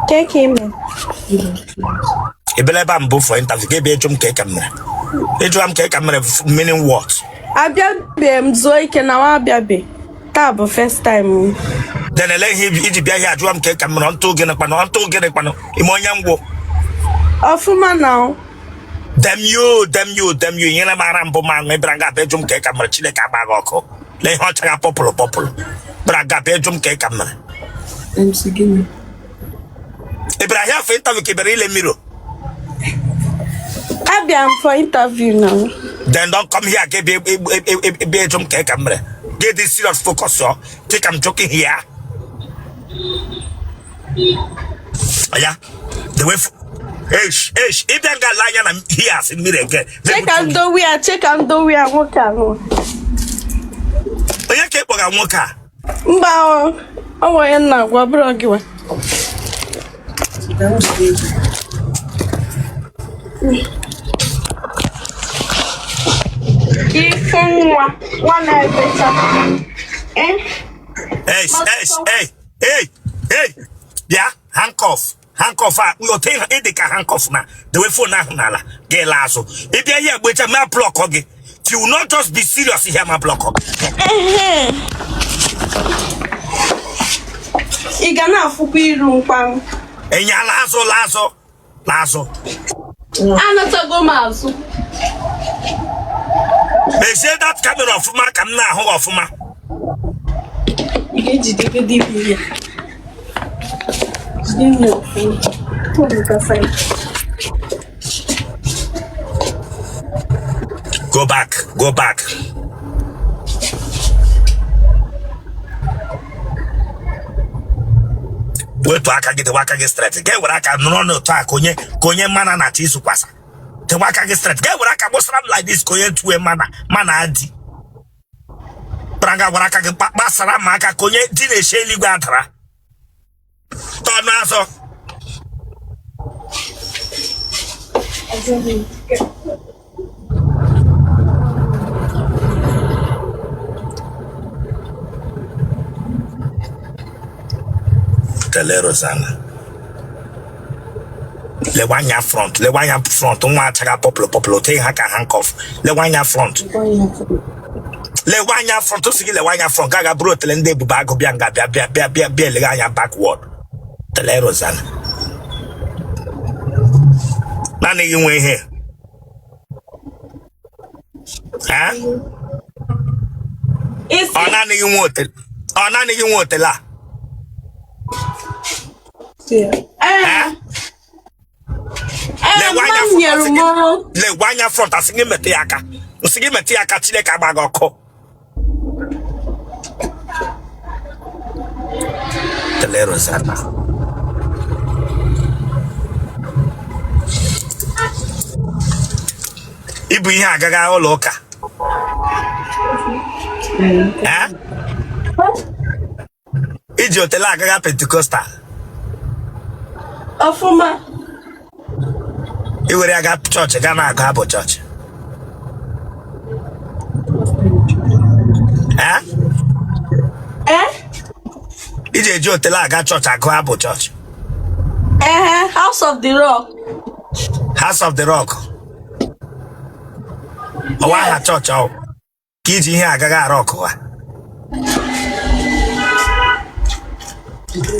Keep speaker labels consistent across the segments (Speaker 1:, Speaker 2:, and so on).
Speaker 1: Ke ka ime?
Speaker 2: Ị bịala ebe a mbụ for interview, gị bịa ịjụ m ka ị ka m mere. Ịjụwa m ka ị ka m mere, meaning what?
Speaker 1: Abịabe m zuo ike na nwa abịabe. Taa bụ first time m.
Speaker 2: Then ele ihe iji bịa here ajụwa m ka ị ka m mere ntụ gịnị kpanụ ntụ gịnị kpanụ ime onye ngwụ.
Speaker 1: Ọfụma na.
Speaker 2: Damn you, damn you, damn you. Nyere m ara mbụ ma ṅụ ịbịara nga abịa ịjụ m ka ị ka mere. Chineke agba gị ọkụ. Lee ihe ọ chaga purple purple. Bịara nga abịa ịjụ m ka ị ka mere.
Speaker 3: MC gịnị?
Speaker 2: Ị bịara here for interview ka ị bịara ile mirror?
Speaker 1: Abịa m for interview now.
Speaker 2: Then don't come here ka ị bịa ịjụ m ka ị ka mere. Get this serious focus yo. Think I'm joking here. Ya. The way Eish, eish, ịbịa nga ala anya na here asị mmiri again.
Speaker 1: Cheka ndowe ya, cheka ndowe ya nwoke ahụ.
Speaker 2: Onye ka ị kpọga nwoke a?
Speaker 1: Mba ọ ọ nwere onye nna gwa bụrụ gị wa. Ifu nwa, nwa na-ebecha. Eh?
Speaker 2: Eish, eish, hey, hey, hey. Bịa, handcuff, handcuff a, otu ị dị ka handcuff na dewe phone ahụ n'ala, gị laa azụ. Ị bịa ihe egbecha ma block gị. If you will not just be serious here, ma block gị.
Speaker 1: Ehe. Ị ga na-afụkwa iru mkpanụ.
Speaker 2: Enyi ala azụ, laa azụ, laa azụ.
Speaker 1: Anatago m azụ.
Speaker 2: Mezie that camera ọfụma ka m na-ahụ gị ọfụma.
Speaker 1: Ị ga-ejidegide ihu ya. Jide m ọfụma. Phone gasa ya.
Speaker 2: Go back, go back. Wetu aka gị, dewe aka gị straight. Ga ewere aka nọrọ n'otu a ka onye ka onye mana na-achọ izukwasa. Dewe aka gị straight. Ga ewere aka gbụsara m like this ka onye tuwe mana mana adị. Pranga gwara aka gị gbasara m aka ka onye di na-eche eluigwe adara. Tọnụ azụ. Kelee Rosanna. Lewe anya front, lewe anya front, nwa achaga purple purple, ote ha ka handcuff. Lewe anya front. Lewe anya front, o si gị lewe anya front, ga bụrụ otele ndị ebube agụ bịa nga bịa bịa bịa bịa bịa eleghe anya backward. Tele Rosanna. Naanị gị nwe ihe. Ha? Ọ naanị gị nwe otele. Ọ naanị gị nwe otele a.
Speaker 1: Ee.
Speaker 2: Lewe anya front, asị gị lewe anya front, asị gị metụ ya aka. Asị gị metụ ya aka, Chineke agba gị ọkụ. Tele Rosanna. I bu ihe agaghị ụlọ ụka. Eh? I ji otele agaga Pentecostal.
Speaker 1: Ọfụma.
Speaker 2: I were aga chọọchị ga na-agụ abụ chọọchị. Eh?
Speaker 1: Eh?
Speaker 2: I ji eji otele aga chọọchị agụ abụ chọọchị.
Speaker 1: Eh, House of the Rock.
Speaker 2: House of the Rock. Ọ wụ aha chọọchị ọ ka i ji ihe agaghị arụ ọkụ ha.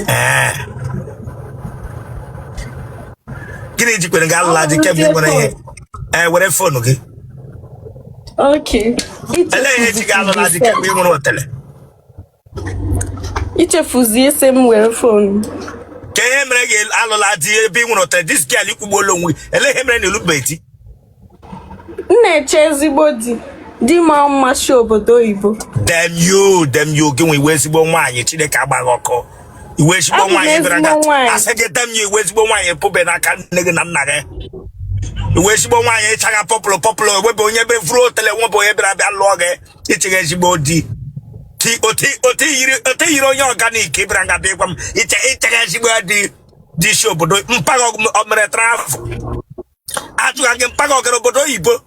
Speaker 2: Ee. Gịnị jikwere gị alụla di kemgbe ị nwere ihe? Ee, were phone gị.
Speaker 1: Okay.
Speaker 2: Elee ihe ji gị alụla di kemgbe ị nwere otele?
Speaker 1: Ichefuzi ịsị m were phone.
Speaker 2: Ka ihe mere gị alụla di ebe ị nwere otele, this girl ikwugbuola onwe gị. Elee ihe mere na ị lụbeghị di?
Speaker 1: M na-eche ezigbo di, di ma mma si obodo oyibo.
Speaker 2: Damn you, damn you, gị nwe ị wụ ezigbo nwaanyị, Chineke agba gị ọkụ. Ị wụ ezigbo
Speaker 1: Abụ m
Speaker 2: nwaanyị bịara
Speaker 1: ezigbo
Speaker 2: nga
Speaker 1: nwaanyị.
Speaker 2: asị gị damn you, ị wụ ezigbo nwaanyị pụbe n'aka nne gị na nna gị. Ị wụ ezigbo nwaanyị ịchaga purple purple, ewebe onye be vuru otele nwebe onye bịara bịa lụọ gị ịchịga ezigbo di. Ti oti oti yiri oti yiri onye organic bịara nga bịa gwa m iche ịchịga ezigbo di di si obodo mpaghara o mere travel. Ajụga gị mpaghara ọ gara obodo oyibo.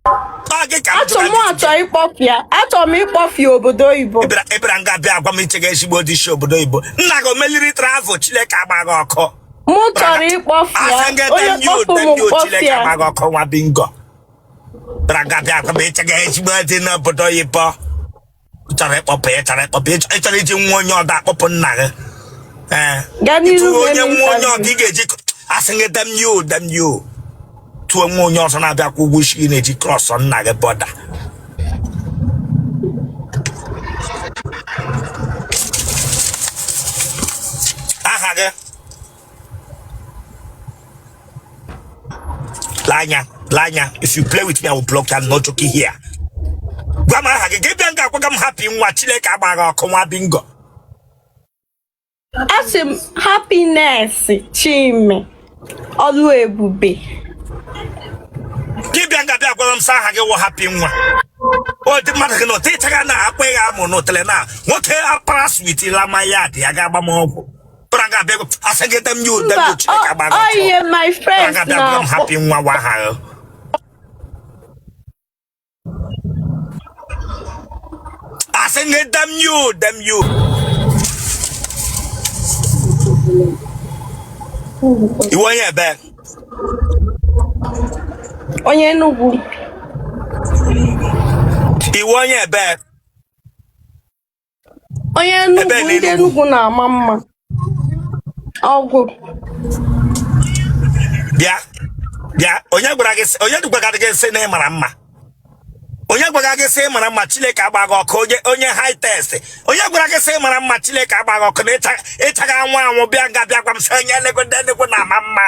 Speaker 2: Ọ gị ka m
Speaker 1: Achọ
Speaker 2: jụrụ
Speaker 1: m achọ ịkpọfịa. Achọrọ m ịkpọfịa obodo oyibo.
Speaker 2: Ị bịara nga bịa agwa m ichega ezigbo di shi obodo oyibo. Nna gị o meliri travel, Chineke agba gị ọkụ.
Speaker 1: Mụ chọrọ ịkpọfịa.
Speaker 2: Asị gị
Speaker 1: Onye
Speaker 2: damn you,
Speaker 1: kpọpụ m
Speaker 2: damn you, Chineke
Speaker 1: mkpọfịa.
Speaker 2: agba gị ọkụ, nwa bingo. Bịara nga bịa agwa m ichega ezigbo di n'obodo oyibo. Ị chọrọ ịkpọpụ, ị chọrọ ịkpọpụ, ị chọrọ iji nwa onye ọdọ akpọpụ nna gị. Ee.
Speaker 1: Gaa n'iru
Speaker 2: Tụọ
Speaker 1: mee
Speaker 2: onye
Speaker 1: m
Speaker 2: nwa onye ọdọ
Speaker 1: interview.
Speaker 2: ị ga-eji asị gị damn you, damn you. Tụọ nwa onye ọzọ na-abịa kwụ ụgwọ isi gị na-eji cross nna gị border. Aha gị? Lanya, lanya, if you play with me, I will block you. I'm not joking here. Gwa m aha gị, gị bịa nga agwaga m happy nwa, Chineke agba gị ọkụ, nwa bingo.
Speaker 1: Asị m Happiness Chime Ọlụ Ebube.
Speaker 2: Gị bịa nga bịa gwara m sị aha gị wụ happy nwa. O dị mmadụ gị na ụtọ ịchaga na akpa ịgha amụ n'ụtele na nwoke apara sweet lama ya dị ya ga-agba m ọgwụ. Bịara nga bịa asị gị damn you, damn
Speaker 1: Mba,
Speaker 2: you, Chineke agba gị
Speaker 1: ọ
Speaker 2: ọkụ.
Speaker 1: ihe my
Speaker 2: Bịara
Speaker 1: friends
Speaker 2: nga bịa gwara m
Speaker 1: na-akpọ.
Speaker 2: happy nwa wa aha gị. Asị gị damn you, damn you. Ị wụ onye ebe?
Speaker 1: Onye Enugu.
Speaker 2: Ị wụ onye ebe?
Speaker 1: Onye Enugu.
Speaker 2: Ebe
Speaker 1: Ndị
Speaker 2: n'Enugu?
Speaker 1: Enugu na-ama mma. Ọgwụ.
Speaker 2: Bịa, bịa, onye gwara gị onye gwara gị sị na ị mara mma? Onye gwara gị sị ị mara mma? Chineke agba gị ọkụ, onye onye high test. Onye gwara gị sị ị mara mma? Chineke agba gị ọkụ na ịchaga anwụ anwụ. Bịa nga bịa gwa m sị onye Enugu, ndị Enugu na-ama mma.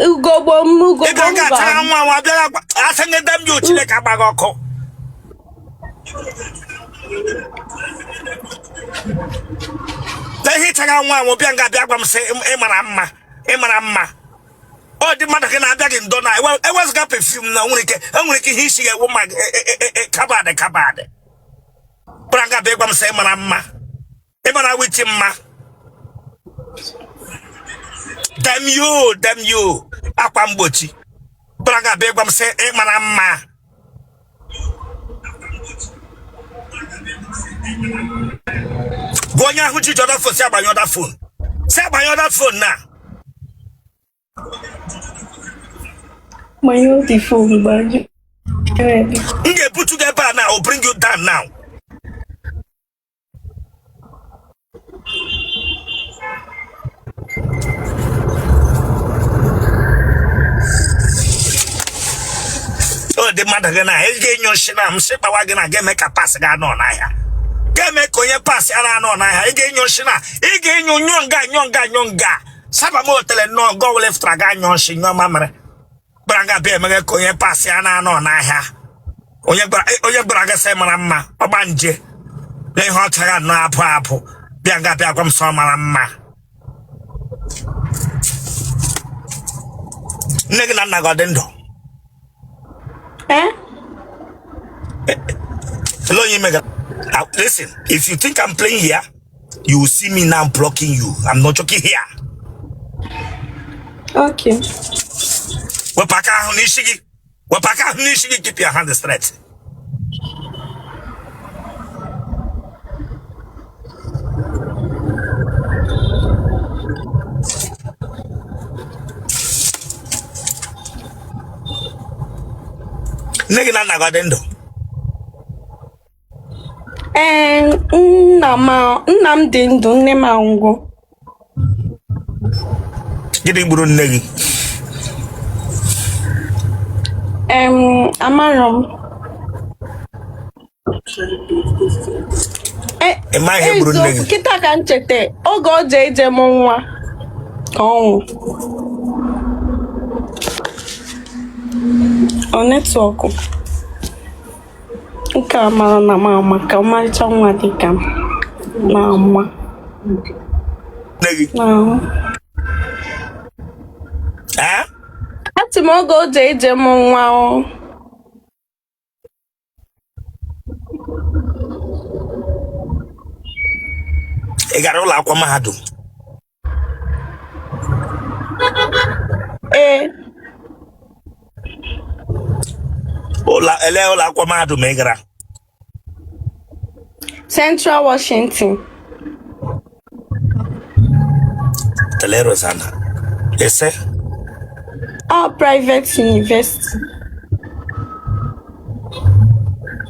Speaker 1: Ugogbo m, ugogbo
Speaker 2: Ị bịa nga
Speaker 1: mba.
Speaker 2: achaga anwụ anwụ abịa gwa asị gị damn you, Chineke agba gị ọkụ. Na ihe ịchaga anwụ anwụ bịa nga bịa gwa m sị ị mara mma, ị mara mma. Ọ dị mmadụ gị na-abịa gị ndo na ewezụga perfume na nwere ike enwere ike ihe isi ga-ewu ma kabadị kabadị. Bịara nga bịa gwa m sị ị mara mma, ị mara wichi mma. Damn you, damn you, akwa mgbochi. Bịara nga bịa gwa m sị ị mara mma. Gwa onye ahụ ji other phone si agbanye other phone, si agbanye other phone na
Speaker 1: Gbanyụọ the phone, gbanyụọ.
Speaker 2: M ga-ebutu gị ebe a now, I will bring you down now. Ọ dị mmadụ gị na ị ga-enyo nshi na m sị kpawa gị na ga-eme ka pass ga anọ n'ahịa, ga-eme ka onye pass a na-anọ n'ahịa. Ị ga-enyo nshi na ị ga-enyo nyụọ nga nyụọ nga nyụọ nga saba m otele nnọọ nga ọwụla fụtara ga anyụ nshi nyụọ mamịrị gbara nga bịa emeghe ka onye pass a na-anọ n'ahịa. Onye gwara gị sị mara mma? Ọgbanje na ihe ọ chara nnọọ abụ abụ bịa nga bịa gwa m sọ mara mma. Nne gị na nna gị ọ dị ndụ?
Speaker 1: Eh?
Speaker 2: Hello, onye mega. Listen, if you think I'm playing here, you will see me now blocking you. I'm not joking here.
Speaker 1: Okay.
Speaker 2: Wepụ aka ahụ n'isi gị. Wepụ aka ahụ n'isi gị. Keep your hand straight. Nne gị na nna gị ọ dị ndụ?
Speaker 1: Ee, nna m dị ndụ, nne m anwụgo.
Speaker 2: Gịnị gburu nne gị?
Speaker 1: Amarọ m.
Speaker 2: Ị ma ihe gburu nne gị?
Speaker 1: Eziokwu, kịta ka m cheta oge ọ jee ije mụ nwa ka ọ nwụ. Ọ network. Nke a mara na m ama ka ọmarịcha nwa dị ka m na-ama.
Speaker 2: Nne gị?
Speaker 1: N'ahụ.
Speaker 2: Ee?
Speaker 1: Asị m oge o jee ije mụ nwa o.
Speaker 2: Ị gara ụlọ akwụkwọ mahadum?
Speaker 1: Ee.
Speaker 2: Ele ụlọ akwụkwọ mahadum ị gara?
Speaker 1: Central Washington.
Speaker 2: Tele Rosanna. Ese?
Speaker 1: All private university.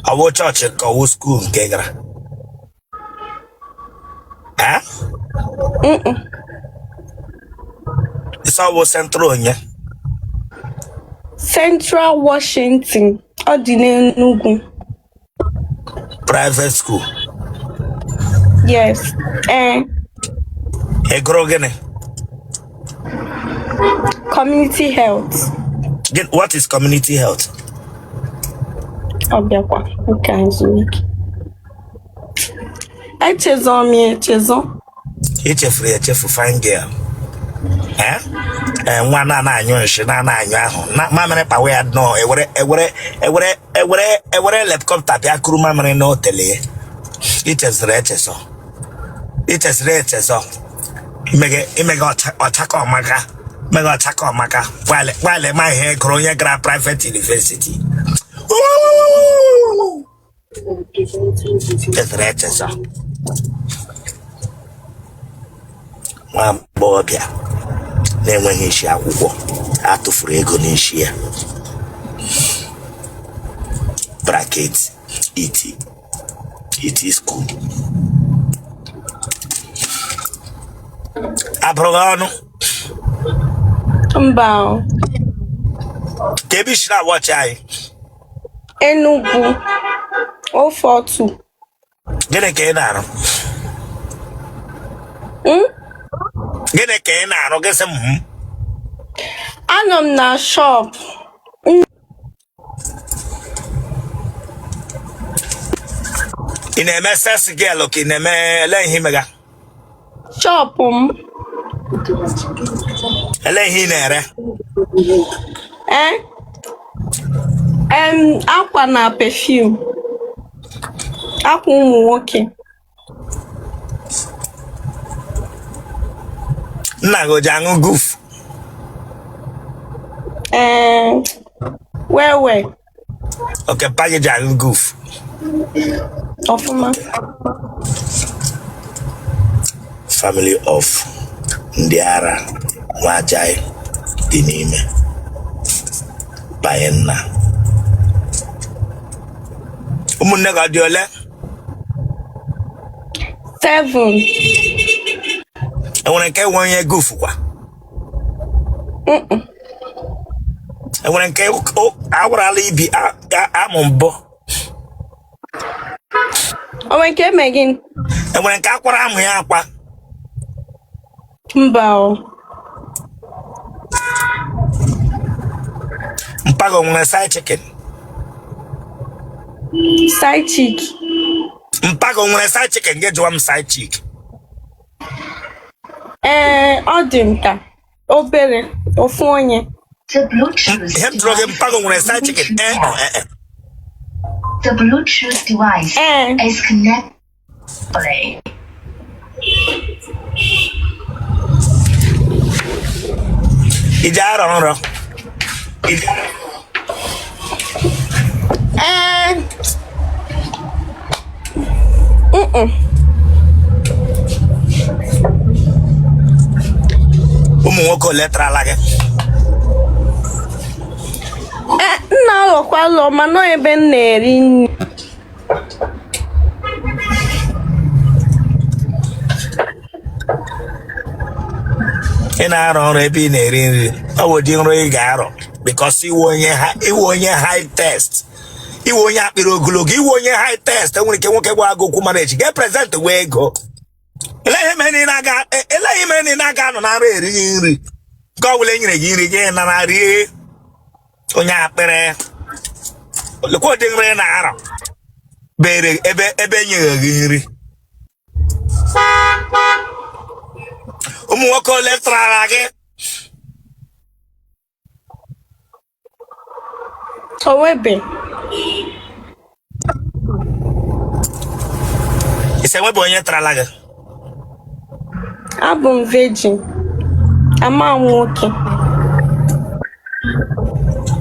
Speaker 2: Ọ wụ chọọchị ka ọ wụ school nke ị gara? Eh? Ị sị ọ wụ Central onye?
Speaker 1: Central Washington. Ọ dị n'Enugu.
Speaker 2: Private school.
Speaker 1: Yes. Ee.
Speaker 2: Ị gụrụ gịnị?
Speaker 1: Community health.
Speaker 2: What is community health?
Speaker 1: Ọ bịakwa nke a ezumike. Echezọ m ya echezọ.
Speaker 2: I chefuru ya echefu, fine girl. Eh? Eh, nwa na na-anyụ nshi na na-anyụ ahụ na mamịrị kpawa ya nọọ ewere ewere ewere ewere ewere helicopter bịa kuru mamịrị n'otele ya. I chezọrọ echezọ. I chezọrọ echezọ. Imege imege ọchaka ọmaka mege ọchaka ọmaka while ma ihe gụrụ onye gara private university. Chezọrọ echezọ. Nwa agbọghọbịa na-enweghị isi akwụkwọ a tụfuru ego n'isi ya. Bracket iti iti school. Abụrụ gị ọnụ?
Speaker 1: Mba o.
Speaker 2: Ka ebe i si na-awatch anyị?
Speaker 1: Enugu 042.
Speaker 2: Gịnị ka ị na-arụ?
Speaker 1: Hmm?
Speaker 2: Gịnị ka ị na-arụ? Gị sị m hmm.
Speaker 1: Anọ m na shop.
Speaker 2: Ị na-eme sales girl ka ị na-eme ele ihe imega?
Speaker 1: Shop m.
Speaker 2: Ele ihe ị na-ere?
Speaker 1: Eh? Akwa na perfume. Akwa ụmụ nwoke.
Speaker 2: Nna gị o ji aṅụ guf?
Speaker 1: Ee, well well.
Speaker 2: Okay, mpa gị ji aṅụ guf?
Speaker 1: Ọfụma.
Speaker 2: Family of ndị ara nwajai dị n'ime banye nna. Ụmụnne gị ọ dị ole?
Speaker 1: 7.
Speaker 2: Enwere nke nwe onye guf kwa? Enwere nke awarala ibi amụ mbụ?
Speaker 1: O nwere nke eme gị?
Speaker 2: Enwere nke akwara amụ ya akwa?
Speaker 1: Mba o.
Speaker 2: Mpa gị o nwere side chicken?
Speaker 1: Side chick.
Speaker 2: Mpa gị o nwere side chicken? Gị jụwa m side chick.
Speaker 1: Ee, ọ dị m ka obere ofu onye.
Speaker 3: The Bluetooth
Speaker 2: Ihe m jụrụ gị, mpa gị o nwere side chicken? Ee ọ ee e.
Speaker 3: The Bluetooth device
Speaker 1: Ee.
Speaker 3: is connected.
Speaker 2: I ji arọ nrọ?
Speaker 1: Ee.
Speaker 2: Ụmụ nwoke ole tarala gị?
Speaker 1: Ee, m na-alọkwa alọ mana ọ ebe m na-eri nri.
Speaker 2: Ị na-arọ nrọ ebe ị na-eri nri, ọ bụ ụdị nrọ ị ga-arọ because ị wụ onye ị wụ onye high taste, ị wụ onye akpịrị ogologo, ị wụ onye high taste. Enwere ike nwoke gwa gị okwu marriage ga-epresent wee ego. Ele ihe mere na ị na-aga ele ihe mere na ị na-aga anọ na nrọ erighị nri nke ọ bụla e nyere gị nri gị nara rie? Onye akpịrị, lekwa ụdị nrọ ị na-arọ bere ebe ebe e nyere gị nri. Ụmụ nwoke ole tara gị?
Speaker 1: Onwebe.
Speaker 2: Ị sị enwebe onye tarala gị?
Speaker 1: Abụ m virgin. Ama m nwoke.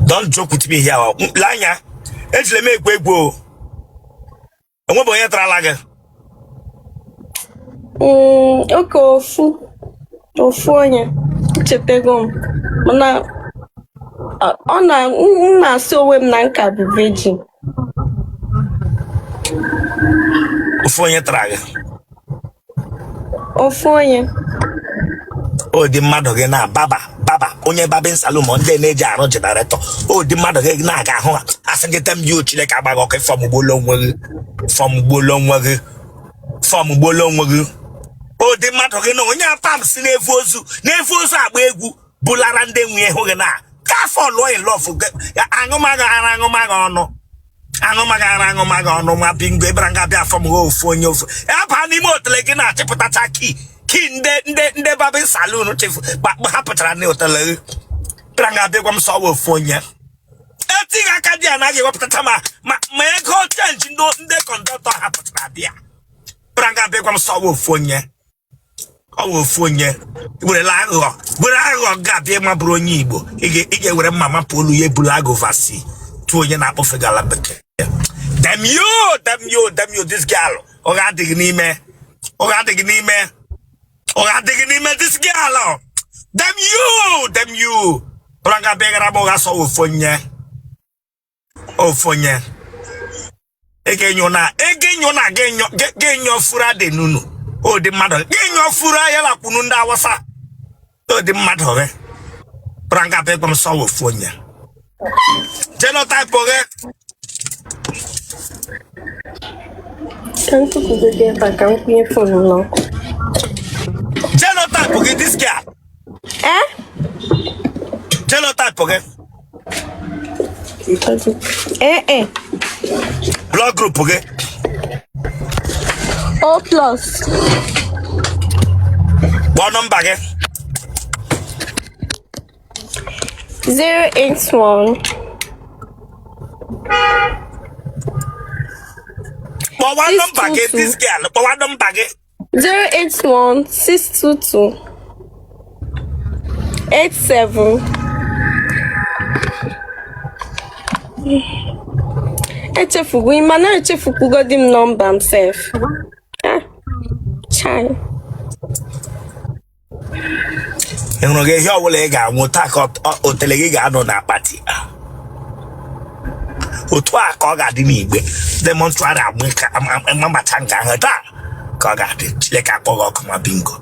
Speaker 2: Don't joke with me here. Lee anya, Ejile m egwu egwu o. Enwebe onye tarala gị?
Speaker 1: Okay, ofu onye, echetego m, mana ọ na m na-asị onwe m na m ka bụ virgin.
Speaker 2: Ofu onye tara gị?
Speaker 1: Ofu onye.
Speaker 2: Ụdị mmadụ gị na barber, barber onye barbing salon, ma ndị na-eji arụ generator, ụdị mmadụ gị na-aga ahụ ha asị gị tem gị. Chineke agbaghị ọkụ. Fọm gbuola onwe gị, fọm gbuola onwe gị, fọm gbuola onwe gị. Ụdị mmadụ gị na onye apam si na-efu ozu, na-efu ozu agba egwu bulara ndị nwunye hụ gị na ka afọ lụọ in love. Aṅụmaghị ara, aṅụmaghị ọnụ, aṅụmaghị ara, aṅụmaghị ọnụ. Nwa bingo ịbara nga bịa fọm gị ofu onye, ofu aba n'ime otele gị na-achịpụtacha key, key ndị barbing salon chefu hapụchara na otele gị bịara nga bịa gwa m sọ ofu onye etighị aka dị anaghị ewepụtacha ma ego change ndị conductor hapụchara bịa bịara nga bịa gwa m sọ ofu onye. Ọ bụ ofu onye werela aghụghọ, were aghụghọ ga-abịa ịmabụrụ onye Igbo. Ị ga-ewere mma mapụ olu ya, ebulu agụvasi tụọ onye na-akpọfe ala bekee. Damn you, damn you, damn you, this girl. Ọ ga-adịghị n'ime, ọ ga-adịghị n'ime, ọ ga-adịghị n'ime this girl. Damn you, damn you. Bụrụ nga bịa gara m ụgha sọ ofu onye, ofu onye. Ị na ga-enyo na ga-enyo furu dị nunu ụdị mmadụ ga-enyo furu ahịa lakwunu ndị Awụsa ụdị mmadụ gị bụrụ nga bịa gwa m sọ ofu onye. Genotype gị?
Speaker 1: Ka m tụpụgodo ebe a ka m kwụnye phone m n'ọkụ.
Speaker 2: Genotype gị, this girl?
Speaker 1: Eh?
Speaker 2: Genotype gị?
Speaker 1: Ee.
Speaker 2: Blood group gị?
Speaker 1: O plus.
Speaker 2: Kpọọ nọmba gị.
Speaker 1: 081.
Speaker 2: Kpọwa nọmba gị, this girl, kpọwa nọmba gị.
Speaker 1: 081 622 87. Echefugo, mana echefukwugodi m nọmba m sef. Ah, chai.
Speaker 2: Ị hụrụ gị ihe ọbụla ị ga-anwụ taa ka otele gị ga-anọ n'akpati otu a ka ọ ga-adị n'igbe ndị mortuary amacha nke ahụ taa ka ọ ga-adị. Chineke akpọ gị ọkụ ma bingo.